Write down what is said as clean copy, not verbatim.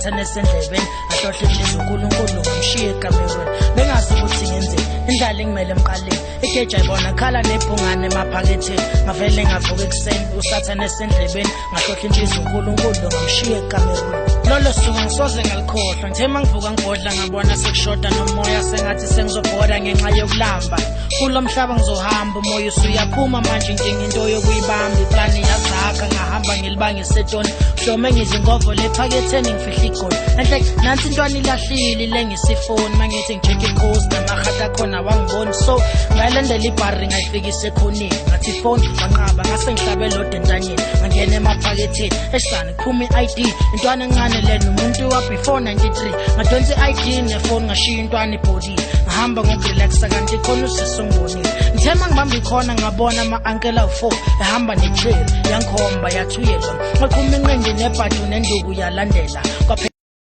Usathane esendlebeni, ngahlohla imbiza uNkulunkulu, ngamshiya ekamerweni. Bengazi ukuthi ngenzeni, indlala engimele emqaleni, igeja ibona khala nebhungane emaphaketheni. Ngavele ngavuka ekuseni, usathane esendlebeni, ngahlohla imbiza uNkulunkulu, ngamshiya ekamerweni. Lolo suku angisoze ngalikhohlwa. Ngithe uma ngivuka ngibhodla, ngabona sekushoda nomoya, sengathi sengizobhoda ngenxa yokulamba. Kulo mhlaba ngizohamba, umoya usuyaphuma manje, ngidinga into yokuyibamba. Iplani yazakha, ngahamba ngilibangise etoni, hlome ngizingovo lephaketheni, ngifihla igoli enhle. Nansi intwana ilahlile, ilengisa ifoni. Mangithi ngi-check i-coast namahata akhona, wangiboni. So ngayilandela ibhari, ngayifikisa ekhoneni, ngathi ifoni, wanqaba. Ngase ngihlabe lodwa entanyeni, ngangena emaphaketheni esani, kuphuma i-ID, intwana encane lena, umuntu wa before 93. Ngadonsa i-ID nefoni, ngashiya intwana ibhodile, ngahamba ngokurelaxa, kanti khona usisi ongibonile. Ngithe uma ngibamba ikhona, ngabona ama-ankela awu-four ehamba ne-cherry, yangikhomba, yathuyelwa, ngaqhuma inqindi nebhadu nenduku yalandela.